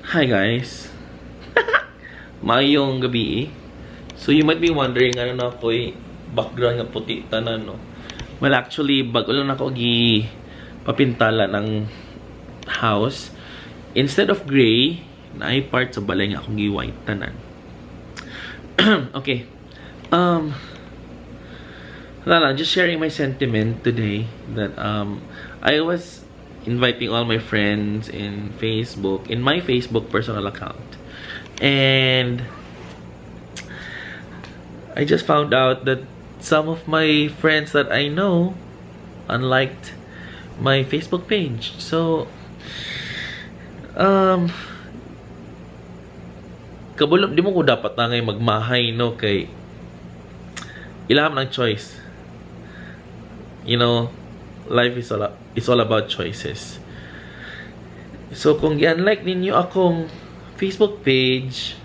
Hi guys. Maayong gabi. So you might be wondering ano na ako background nga puti tanan, no. Well, actually, bago lang nako gi papintala ng house. Instead of gray, naay part sa balay nga akong gi-white tanan. Okay. Wala lang, just sharing my sentiment today that I was inviting all my friends in Facebook, in my Facebook personal account. And I just found out that some of my friends that I know unliked my Facebook page. So, kabalo, di mo ko dapat na ngay magmahay, no, kay ilaham ng choice. Life is all about choices. So, kung i-unlike ninyo akong Facebook page,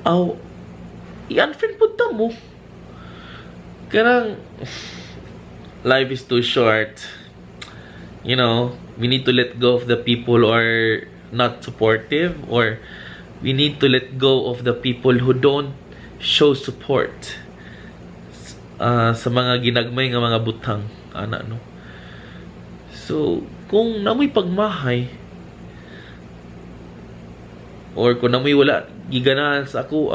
aw, i-unfriend pud ta mo. Kanang, life is too short. We need to let go of the people who are not supportive or we need to let go of the people who don't show support sa mga ginagmay nga mga butang ana, no. So kung namoy pagmahay or kung namoy wala giganahan sa ako,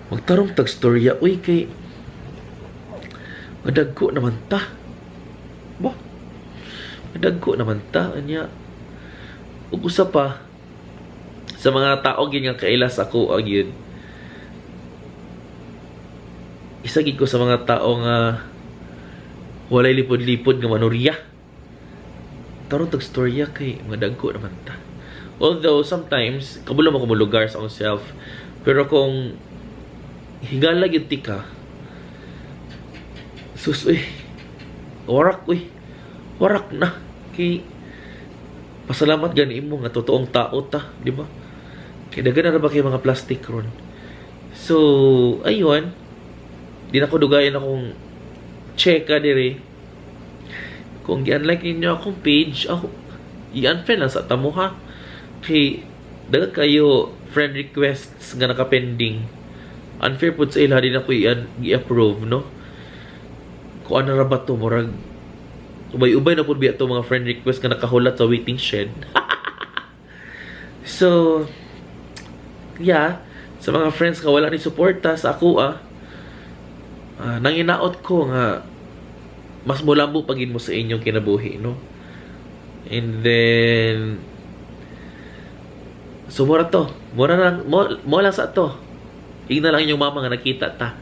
magtarong tag storya uy, kay madagko naman ta ba, madagko naman ta. Anya ug usa pa, sa mga tao gid nga kaila sa ako gyud, isa gid ko sa mga tao nga walay lipod-lipod nga manurya. Tarong tag storya kay madagko naman ta. Although sometimes kabalo mo ko lugar sa akong self, pero kung higala gyud tika, sus uy, warak uy, warak na, kay pasalamat gani mo nga totoong tao ta, di ba? Kay daghan na ra ba kay mga plastic ron. So ayun, di na ko dugayan akong cheka dire. Kung gi-unlike ninyo akong page, ako i-unfriend lang sa tamo ha, kay daghan kayo friend requests nga naka-pending. Unfair pud sa ila, di na ko i-approve, no. Kung ano ra ba to, murag ubay-ubay na pud biya to mga friend request nga nakahulat sa waiting shed. So yeah, sa mga friends nga wala ni suporta sa ako, nanginaot ko nga mas mulambo pagin mo sa inyong kinabuhi, no. And then so mura to, mura lang mo, mo lang sa to. Ingna lang inyong mama nga nakita ta.